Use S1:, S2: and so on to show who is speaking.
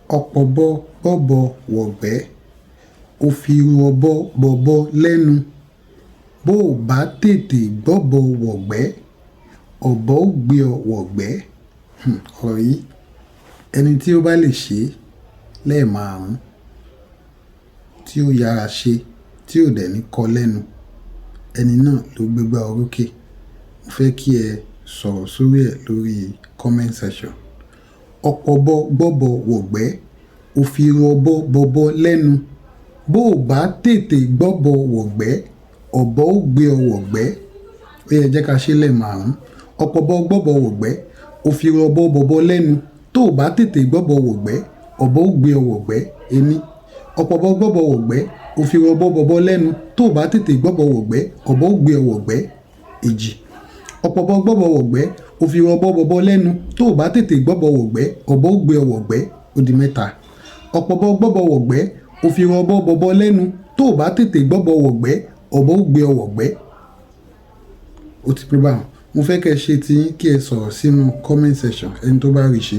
S1: Ọ̀pọ̀bọ gbọ́bọ wọ̀gbẹ́, ó firú ọbọ bọbọ lẹ́nu. Bó ò bá tètè gbọ́bọ wọ̀gbẹ́, ọ̀bọ ó gbé ọ wọ̀gbẹ́. Ọ̀rọ̀ yìí, ẹni tí ó bá lè ṣe lẹ́ẹ̀márùn-ún, tí ó yára ṣe, tí ò dẹ̀ ní kọ lẹ́nu, ẹni náà ló gbégbá orókè. Mo fẹ́ kí ẹ sọ̀rọ̀ sórí ẹ̀ lórí comment section. Ọ̀pọ̀bọ gbọ́bọ wọ̀gbẹ́, ó firú ọbọ bọbọ lẹ́nu. Bó ò bá tètè gbọ́bọ wọ̀gbẹ́, ọ̀bọ ó gbé ọ wọ̀gbẹ́. Ó yá, ẹ jẹ́ ká ṣe lẹ́ẹ̀márùn-ún. Ọ̀pọ̀bọ gbọ́bọ wọ̀gbẹ́, ó firú ọbọ bọbọ lẹ́nu. Tó ò bá tètè gbọ́bọ wọ̀gbẹ́, ọ̀bọ ó gbé ọ wọ̀gbẹ́. Ení. Ọ̀pọ̀bọ gbọ́bọ wọ̀gbẹ́, ó firú ọbọ bọbọ lẹ́nu. Tó ò bá tètè gbọ́bọ wọ̀gbẹ́, ọ̀bọ ó gbé ọ wọ̀gbẹ́. Èjì. Ọ̀pọ̀bọ gbọ́bọ wọ̀gbẹ́, ó firú ọbọ bọbọ lẹ́nu. Tó ò bá tètè gbọ́bọ wọ̀gbẹ́, ọ̀bọ ó gbé ọ wọ̀gbẹ́. Ó di mẹ́ta. Ọ̀pọ̀bọ gbọ́bọ wọ̀gbẹ́, ó firú ọbọ bọbọ lẹ́nu. Tó ò bá tètè gbọ́bọ wọ̀gbẹ́, ọ̀bọ ó gbé ọ wọ̀gbẹ́. Ó ti pé báun. Mo fẹ́ kí ẹ ṣe tiyín, kí ẹ sọ̀rọ̀ sínú comment section, ẹni tó bá rí ṣe.